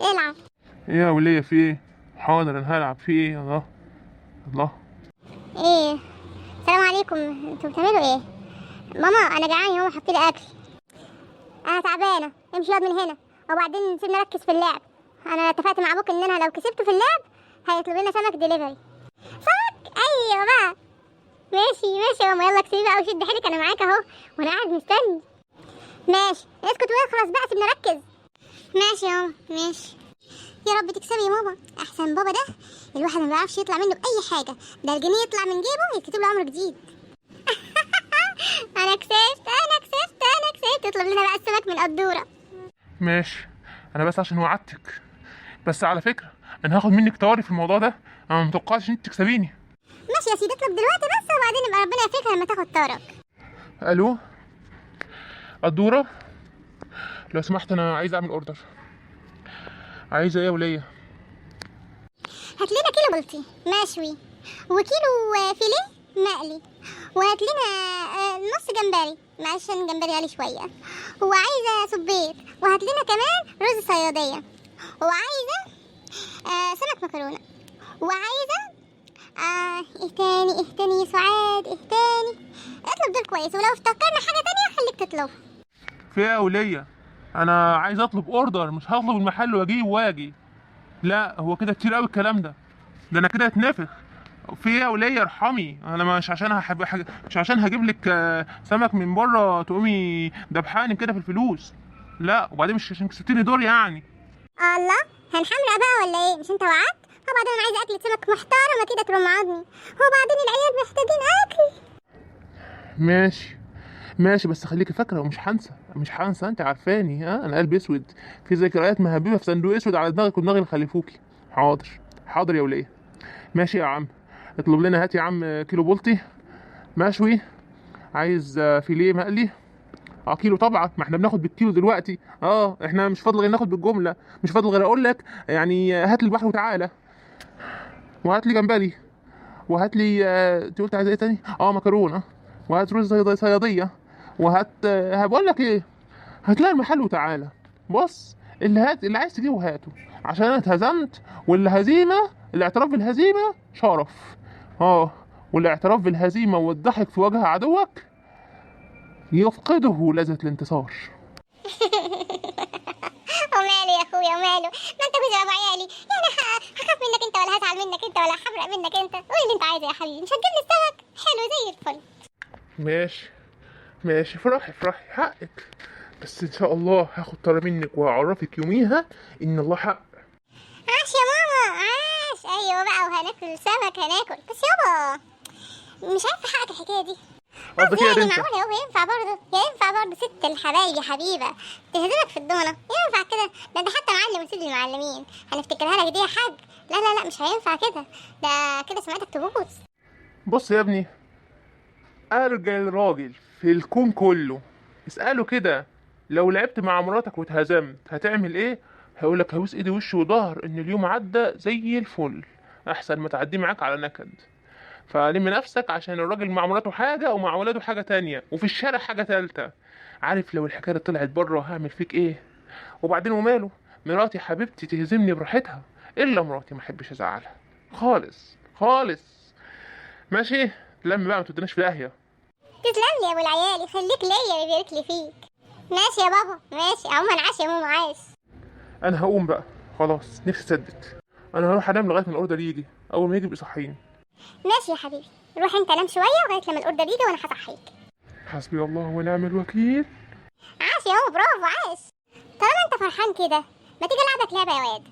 العب. ايه يا وليه في ايه؟ حاضر انا هلعب. في ايه؟ الله الله. ايه؟ السلام عليكم، انتوا بتعملوا ايه؟ ماما انا جعان يا ماما، حطي لي اكل. انا تعبانه، امشي ياض من هنا وبعدين سيبني اركز في اللعب. انا اتفقت مع ابوك ان انا لو كسبته في اللعب هيطلب لنا سمك دليفري. سمك؟ ايوه بقى. ماشي ماشي يا ماما، يلا اكسبي بقى وشد حيلك، انا معاك اهو وانا قاعد مستني. ماشي اسكت واخلص بقى، سيبني اركز. ماشي يا ماما ماشي. يا رب تكسبي يا ماما، احسن بابا ده الواحد ما بيعرفش يطلع منه باي حاجه، ده الجنيه يطلع من جيبه يتكتب له عمر جديد. انا كسبت انا كسبت انا كسبت. اطلب لنا بقى السمك من قدوره. ماشي، انا بس عشان وعدتك. بس على فكرة انا هاخد منك طواري في الموضوع ده، انا ما متوقعتش ان انت تكسبيني. ماشي يا سيدي، اطلب دلوقتي بس وبعدين يبقى ربنا يفرجها لما تاخد طارك. الو قدوره، لو سمحت انا عايز اعمل order. عايزه ايه يا وليه؟ هات لنا كيلو بلطي مشوي وكيلو فيليه مقلي، وهات لنا نص جمبري عشان جمبري غالي شوية، وعايزه سبيط، وهات لنا كمان رز صياديه، وعايزه سمك مكرونه، وعايزه ايه تاني؟ ايه تاني يا سعاد؟ ايه تاني؟ اطلب دول كويس، ولو افتكرنا حاجة تانية خليك تطلبها. في ايه يا وليه؟ انا عايز اطلب order، مش هطلب المحل واجيب واجي. لا هو كده كتير قوي الكلام ده، ده انا كده اتنفخ. في ايه يا وليه؟ ارحمي، انا مش عشان هحب حاجة، مش عشان هجيب لك سمك من بره تقومي دبحاني كده في الفلوس. لا وبعدين مش عشان كسبتني دور يعني. الله، هنحمرق بقى ولا ايه؟ مش انت وعدت؟ وبعدين انا عايزه اكلة سمك محترمه كده ترم عظمي، وبعدين العيال محتاجين اكل. ماشي ماشي، بس خليكي فاكره ومش هنسى، مش هنسى، انت عارفاني ها، انا قلبي اسود، في ذكريات مهببه في صندوق اسود على دماغك ودماغ اللي خلفوكي. حاضر حاضر يا وليه. ماشي يا عم، اطلب لنا، هات يا عم كيلو بلطي مشوي، عايز فيليه مقلي. كيلو طبعا، ما احنا بناخد بالكيلو دلوقتي. احنا مش فاضل غير ناخد بالجملة، مش فاضل غير اقول لك يعني هات لي البحر وتعالى، وهات لي جمبري، وهات لي انت قلت عايز ايه تاني؟ مكرونه، وهات رز صياديه، وهات هبقول لك ايه، هات لها المحل وتعالى. بص اللي هات، اللي عايز تجيبه هاته، عشان انا اتهزمت، والهزيمة الاعتراف بالهزيمة شرف. والاعتراف بالهزيمة والضحك في وجه عدوك يفقده لذة الانتصار. وماله يا اخويا وماله، ما انت جوز ابو عيالي يعني، هخاف منك انت ولا هزعل منك انت ولا هحرق منك انت؟ قول اللي انت عايزه يا حبيبي، مش هتجيب لي السمك؟ حلو زي الفل. ماشي ماشي، افرحي افرحي حقك، بس ان شاء الله هاخد طار منك وهعرفك يوميها ان الله حق. عاش يا ماما عاش. ايوه بقى، وهناكل سمك هناكل. بس يابا مش عارفه حقك الحكاية دي. قصدك ايه يا يعني بنت؟ معقول يا بابا ينفع برضه؟ ينفع برضه ست الحبايب يا حبيبه تهزمك في الضمنه؟ ينفع كده؟ ده انت حتى معلم وسيد المعلمين، هنفتكرها لك دي يا حاج. لا لا لا مش هينفع كده، ده كده سمعتك تبوظ. بص يا ابني، ارجل راجل في الكون كله اسأله كده، لو لعبت مع مراتك واتهزمت هتعمل ايه؟ هيقولك هبوس ايدي وش وظهر ان اليوم عدى زي الفل، احسن ما تعديه معاك على نكد. فلم نفسك، عشان الراجل مع مراته حاجة ومع ولاده حاجة تانية، وفي الشارع حاجة تالتة. عارف لو الحكاية طلعت بره هعمل فيك ايه؟ وبعدين وماله، مراتي حبيبتي تهزمني براحتها، الا مراتي ما احبش ازعلها خالص خالص. ماشي لم بقى، ما توديناش في داهية. تسلم لي يا ابو العيال، يخليك ليا ويبارك لي فيك. ماشي يا بابا ماشي، عموما عاش يا ماما عاش. انا هقوم بقى خلاص، نفسي سدت. انا هروح انام لغاية ما ال order يجي، اول ما يجي يبقى صحيني. ماشي يا حبيبي، روح انت نام شوية لغاية لما ال order يجي وانا هصحيك. حسبي الله ونعم الوكيل. عاش يا ماما، برافو عاش. طالما انت فرحان كده ما تيجي العبك لعبه يا واد.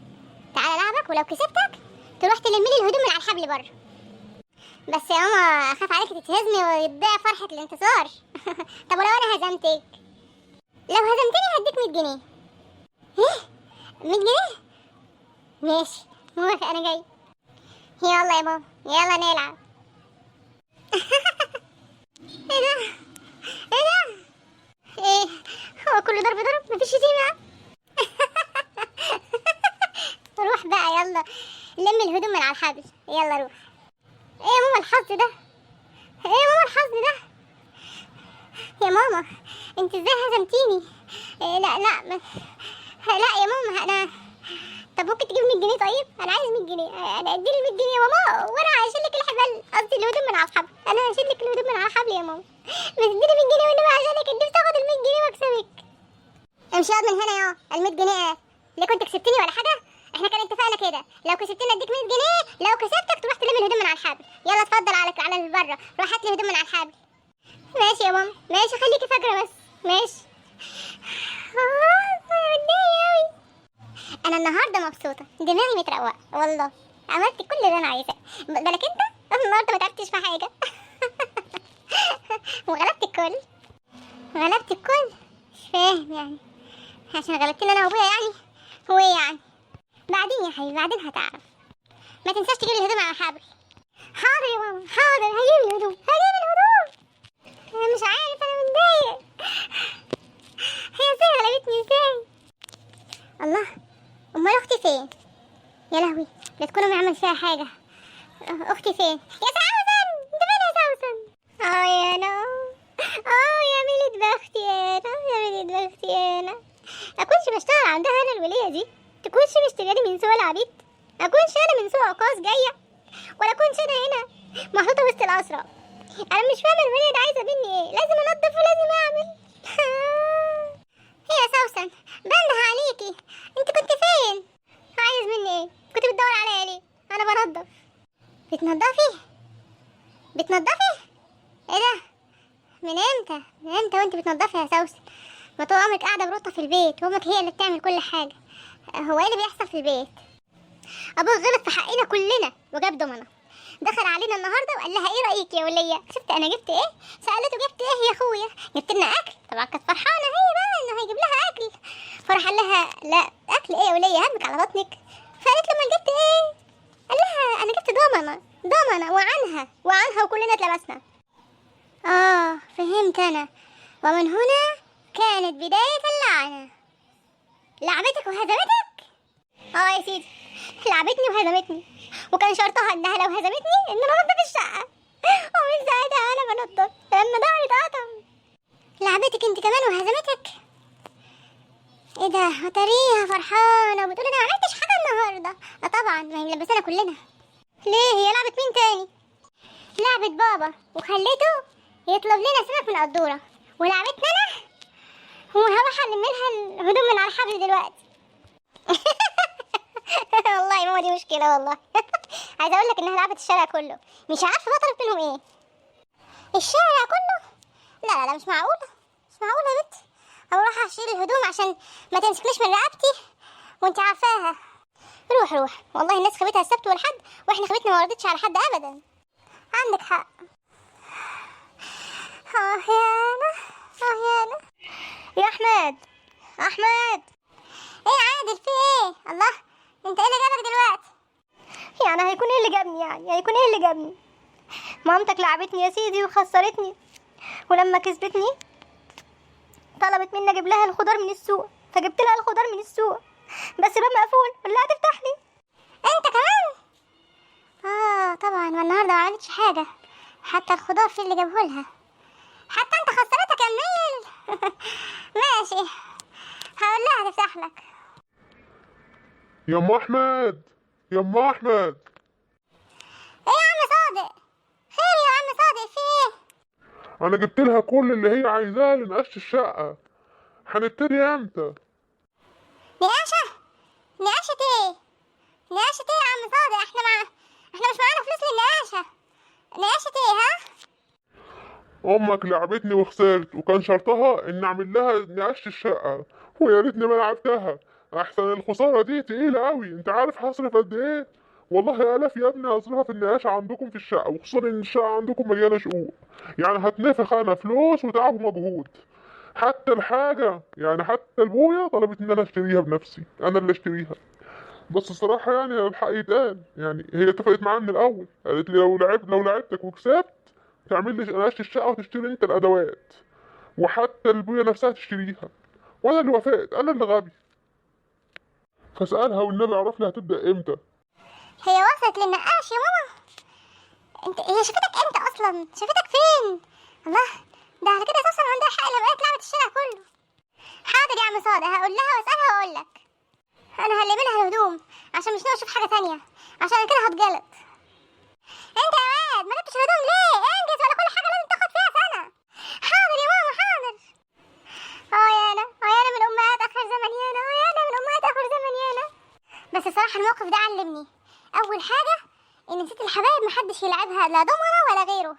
تعالى العبك، ولو كسبتك تروح تلم لي الهدوم من على الحبل بره. بس يا ماما اخاف عليك تتهزمي ويضيع فرحه الانتصار. طب ولو انا هزمتك؟ لو هزمتني هديك 100 جنيه. ايه 100 جنيه؟ ماشي موافق، انا جاي. يلا يا ماما يلا نلعب. ايه ده؟ ايه ده؟ ايه هو كله ضرب ضرب، مفيش شتيمة؟ روح بقى يلا لم الهدوم من على الحبل، يلا روح. ايه يا ماما الحظ ده؟ ايه يا ماما الحظ ده؟ يا ماما انت ازاي هزمتيني؟ إيه لا لا لا يا ماما، انا طب ممكن تجيب 100 جنيه؟ طيب انا عايز 100 جنيه، انا اديني 100 جنيه يا ماما وانا هشيل لك الحبال، قصدي الهدوم من على الحبل، انا هشيل لك الهدوم من على الحبل يا ماما، بس اديني 100 جنيه والنبي عشانك، انت بتاخد ال 100 جنيه واكسبك. امشي اقعد من هنا يا ال 100 جنيه، ليه كنت كسبتني ولا حاجة؟ احنا كان اتفقنا كده، لو كسبتني اديك 100 جنيه، لو كسبتك تروح تلم الهدوم من على الحبل. يلا اتفضل على بره، روح هات لي هدوم من على الحبل. ماشي يا ماما ماشي، خليكي فاكره بس. ماشي. انا متضايقة قوي، انا النهارده مبسوطة، دماغي متروقه والله، عملت كل اللي انا عايزاه. بالك انت النهارده ما تعبتش في حاجة. وغلبت الكل، غلبت الكل. مش فاهم يعني، عشان غلبتني انا وابويا يعني؟ هو ايه يعني؟ بعدين يا حبيبي بعدين هتعرف. ما تنساش تجيب الهدوم على الحبل. حاضر يا ماما حاضر، هجيب الهدوم هجيب الهدوم. انا مش عارف، انا متضايق، هي ازاي غلبتني ازاي؟ الله، امال اختي فين؟ يا لهوي لا تكون امي عملت فيها حاجة. اختي فين يا سوسن؟ انت فين يا سوسن؟ يا انا، يا ميلة بختي انا، يا ميلة بختي انا. اكونش بشتغل عندها انا الوليه دي؟ تكونش مشترياني من سوق العبيد؟ اكونش انا من سوق عكاظ جاية؟ ولا اكونش انا هنا محطوطة وسط الاسرى؟ انا مش فاهمه الوليه دي عايزه مني ايه، لازم انضف ولازم اعمل. هي يا سوسن بنده عليكي، انت كنت فين؟ عايز مني ايه؟ كنت بتدور عليا ليه؟ انا بنضف. بتنضفي؟ بتنضفي؟ ايه ده؟ من امتى؟ من امتى وانت بتنضفي يا سوسن؟ ما طول عمرك قاعدة بروطه في البيت وامك هي اللي بتعمل كل حاجة. هو ايه اللي بيحصل في البيت؟ ابوك غلط في حقنا كلنا وجاب ضمنه، دخل علينا النهارده وقال لها ايه رايك يا وليه؟ شفت انا جبت ايه؟ سالته جبت ايه يا اخويا؟ جبت لنا اكل. طبعا كانت فرحانة هي بقى انه هيجيب لها اكل، فراح قال لها لا اكل ايه يا وليه، همك على بطنك. فقالت له ما جبت ايه؟ قال لها انا جبت ضمنه، ضمنه وعنها وعنها وكلنا اتلبسنا. فهمت انا. ومن هنا كانت بداية اللعنة. لعبتك وهزمتك؟ يا سيدي لعبتني وهزمتني، وكان شرطها انها لو هزمتني ان انا انضف الشقة، ومن ساعتها انا بنضف لما ظهري اتقطم. لعبتك انت كمان وهزمتك؟ ايه ده، وتريها فرحانة وبتقول انا ما عملتش حاجة النهارده. طبعا ما هي ملبسانا كلنا. ليه هي لعبت مين تاني؟ لعبت بابا وخليته يطلب لنا سمك من قدوره، ولعبتنا انا وهروح الم لها الهدوم من على الحبل دلوقتي. والله يا ماما دي مشكلة والله. عايزه اقول لك انها لعبت الشارع كله، مش عارفه بقى طلبت منهم ايه. الشارع كله؟ لا لا لا مش معقولة، مش معقولة يا بنت. اروح اشيل الهدوم عشان ما تمسكنيش من رقبتي وانت عارفاها. روح روح، والله الناس خبيتها السبت والحد واحنا خبيتنا ما وردتش على حد ابدا. عندك حق. يا انا، يا انا. يا احمد، احمد. ايه يا عادل في ايه؟ الله، انت ايه اللي جابك دلوقتي؟ يعني هيكون ايه اللي جابني؟ يعني هيكون ايه اللي جابني؟ مامتك لعبتني يا سيدي وخسرتني، ولما كسبتني طلبت مني اجيب لها الخضار من السوق، فجبت لها الخضار من السوق بس الباب مقفول، قول لها تفتح لي. انت كمان؟ طبعا، ما النهارده ما عملتش حاجة، حتى الخضار في اللي جابه لها، حتى انت خسرتك يا منيل. ماشي هقول لها تفتح لك. يا ام احمد، يا ام احمد. ايه يا عم صادق؟ خير يا عم صادق، في ايه؟ انا جبت لها كل اللي هي عايزاه لنقاش الشقة. هنبتدي امتى؟ نقاشه؟ نقاشه ايه؟ نقاشه ايه يا عم صادق؟ احنا مش معانا فلوس للنقاشه. نقاشه ايه ها؟ امك لعبتني وخسرت، وكان شرطها ان اعمل لها نقاش الشقة، ويا ريتني ما لعبتها، احسن الخسارة دي تقيلة قوي. انت عارف هصرف قد ايه؟ والله الاف يا ابني هصرفها في النقاش عندكم في الشقة، وخصوصا ان الشقة عندكم مليانة شقوق، يعني هتنفخ انا فلوس وتعب ومجهود. حتى الحاجة يعني حتى البويه طلبت ان انا اشتريها بنفسي، انا اللي اشتريها. بس الصراحة يعني الحق يتقال، يعني هي اتفقت معايا من الاول، قالت لي لو لعبتك وكسبت تعمل لي نقاش الشقة وتشتري انت الادوات، وحتى البويه نفسها تشتريها، وانا اللي وافقت، انا اللي غبي. فاسالها والنبي عرف لي هتبدا امتى. هي وصلت للنقاش يا ماما؟ انت هي شافتك امتى اصلا؟ شافتك فين؟ الله، ده على كده سوسن عندها حق لما قالت لعبه الشارع كله. حاضر يا عم صادق، هقول لها واسالها واقول لك. انا هقلب لها الهدوم عشان مش ناوي اشوف حاجة تانية، عشان أنا كده هتجلط. انت يا واد ما جبتش الهدوم ليه؟ انجز، ولا كل حاجة لازم تاخد فيها سنة. حاضر يا ماما حاضر. اه يا انا، اه يا انا من امهات اخر زمن، يا انا، اه يا انا من امهات اخر زمن يا انا. بس الصراحة الموقف ده علمني اول حاجة ان نسيت الحبايب محدش يلعبها لا ضمنه ولا غيره.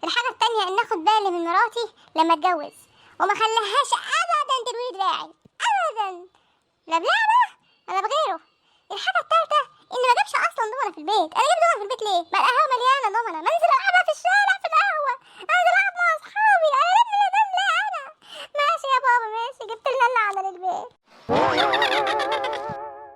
الحاجة التانية ان اخد بالي من مراتي لما اتجوز، وما خليهاش ابدا تلوي دراعي ابدا، لا بلعبه ولا بغيره. الحاجة التالتة ان ما اجيبش اصلا ضمنه في البيت. انا اجيب ضمنه في البيت ليه؟ ما القهوة مليانة ضمنه، ما انزل العبها في الشارع.